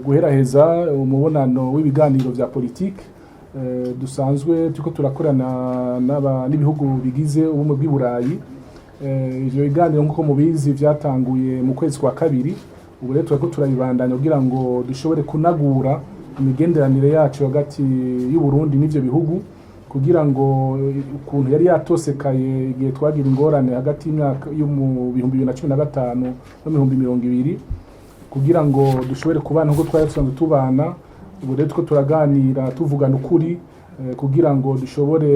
guheraheza umubonano w'ibiganiro vya politike dusanzwe turiko turakorana n'ibihugu bigize Ubumwe bw'i Burayi. Ivyo biganiro, nk'uko mubizi, vyatanguye mu kwezi kwa kabiri. Ubu rero turiko turabibandanya kugira ngo dushobore kunagura imigenderanire yacu hagati y'u Burundi n'ivyo bihugu, kugira ngo ukuntu yari yatosekaye igihe twagira ingorane hagati y'imyaka yo mu 2015 no 2020, kugira ngo dushobore kubana nk'uko twari dusanzwe tubana. Ubu rero turiko turaganira, tuvugana ukuri, kugira ngo dushobore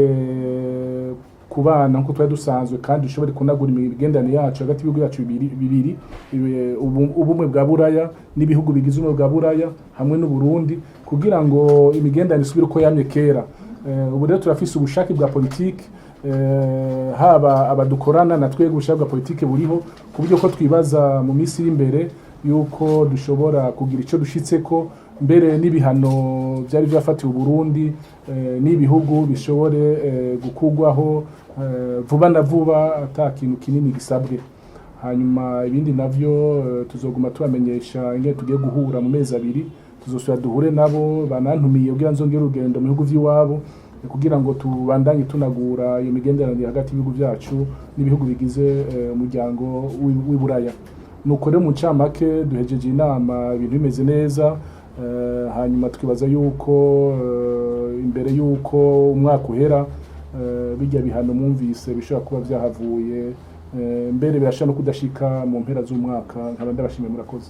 kubana nk'uko twari dusanzwe kandi dushobore kunagura imigenderanire yacu hagati y'ibihugu byacu bibiri, Ubumwe bwa Buraya n'ibihugu bigize Ubumwe bwa Buraya hamwe n'u Burundi, kugira ngo imigenderanire isubire uko yamye kera. Ubu rero turafise ubushake bwa politike, haba abadukorana na twebwe, ubushake bwa politike buriho, ku buryo ko twibaza mu minsi iri imbere yuko dushobora kugira ico dushitseko, mbere n'ibihano byari byafatiwe Burundi n'ibihugu bishobore gukurwaho vuba na vuba, ata kintu kinini gisabwe. Hanyuma ibindi navyo tuzoguma tubamenyesha ingene tugiye guhura mu mezi 2. Tuzosubira duhure nabo, banantumiye kugira nzongere urugendo mu bihugu vy'iwabo, kugira ngo tubandanye tunagura iyo migenderanire hagati y'ibihugu byacu n'ibihugu bigize umuryango w'i Buraya. Nuko rero, mu ncamake, duhejeje inama ibintu bimeze neza. Hanyuma twibaza yuko imbere yuko umwaka uhera, bijya bihano mwumvise bishobora kuba vyahavuye, mbere birashobora no kudashika mu mpera z'umwaka. Nkaba ndabashimiye, murakoze.